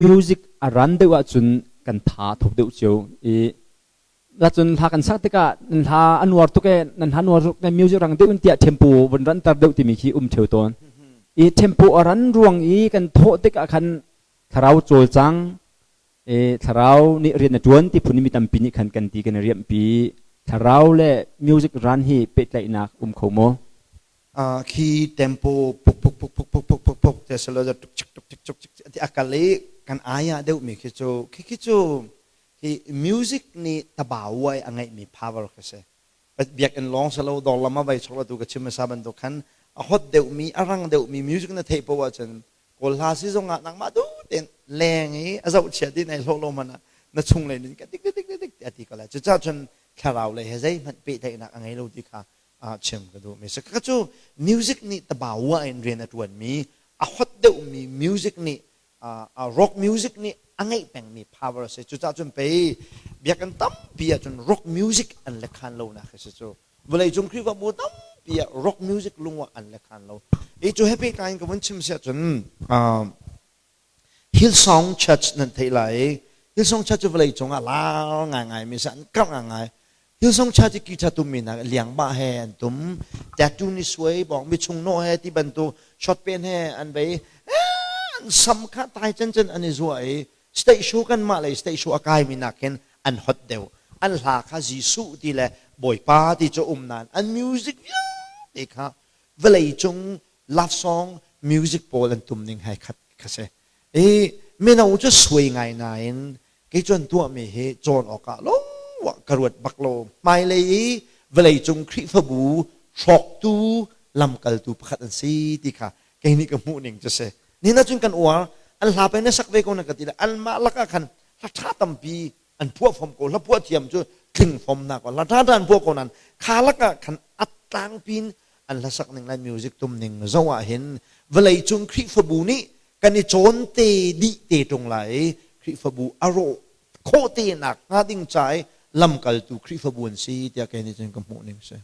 Music a ran deuh ahcun kan tha thok deuh cio i cun hla kan sak tikah nan hla a nuar tuk ee, nan hla nuar tuk, nan music rang deuh in tiah tempo vun ranter deuh timi khi um theo tawn. I tempo a ran ruang i kan thawh tikah khan thlarau cawlcang i thlarau nih rian a ṭuan ti phun mi tampi nih khan kan ti kan i riamhpi. Thlarau le music ran hi pehtlaihnak um kho maw? Khi tempo puk puk puk puk puk puk puk puk te selo tuk chik tuk chik tuk chik ti akal i kan aya deuh mi khi cu khi khi cu hi music nih tabawai a ngeih mi power khi si. Biakinn lawng selo, dawr lam a vai chok la tu ka chim hmasa bantuk khan a hot deuh mi, a rang deuh mi music na theih poah ahcun Kawl hla si zong ah nangmah du ten leng i a zoh chia ti nei hlawh lo man ah na chung lei nin ka tik tik tik tik ti ati ko lai. Cucaah cun thlarau lei he zeihmanh pehtlaihnak a ngei lo ti kha chim ka duh mi si. Ka cu music nih tabawa in rian a ṭuan mi, a hot deuh mi music nih, rock music nih a ngeih peng mi power a si. Cucaah cun pei biakinn tampi ah cun rock music an lekhan lo nak hi si cu. Vawleicung Khrihfabu tampi ah rock music lungwah an lekhan lo. I cu he pehtlai in ka vun chim si ahcun Hillsong Church nan theih lai i Hillsong Church cu vawleicung ah lar ngaingai mi si, an karh ngaingai. Hillsong Church i guitar tummi hna liangmah he an tum, tattoo ni suai bawng mi chungnawh he ti bantuk shot pen he an bei, an sam kha tai cen cen an i zuah i state show, kanmah lei state show a kaimi nakin an hot deuh. An hla kha Jesuh ti le Bawipa ti cu um nain an music vialte kha vawleicung love song music pawl an tum ning hai khat kha si. I mino cu suai ngai nain kei cu an tuahmi hi cawn awkah lo ka ruat bak lo. Hmailei i vawleicung Khrihfabu hrawktu lamkaltu pakhat an si ti kha kei nih ka hmuh ning cu si. Nihin ahcun kan uar, an hla pei na sak ve ko na ka ti le anmah lakah khan hla ṭha tampi an phuah fom ko. Hla phuah thiam cu tling fom na ko, hla ṭha ṭha an phuah ko nain kha lakah khan a tlangpin an hlasak ning le music tum ning zoh ah hin vawleicung Khrihfabu nih kan i cawn te dih te ṭung lai i Khrihfabu a rawh khawh te nak hnga ding ca i lamkaltu Khrihfabu an si tiah kei nih cun ka hmuh ning si.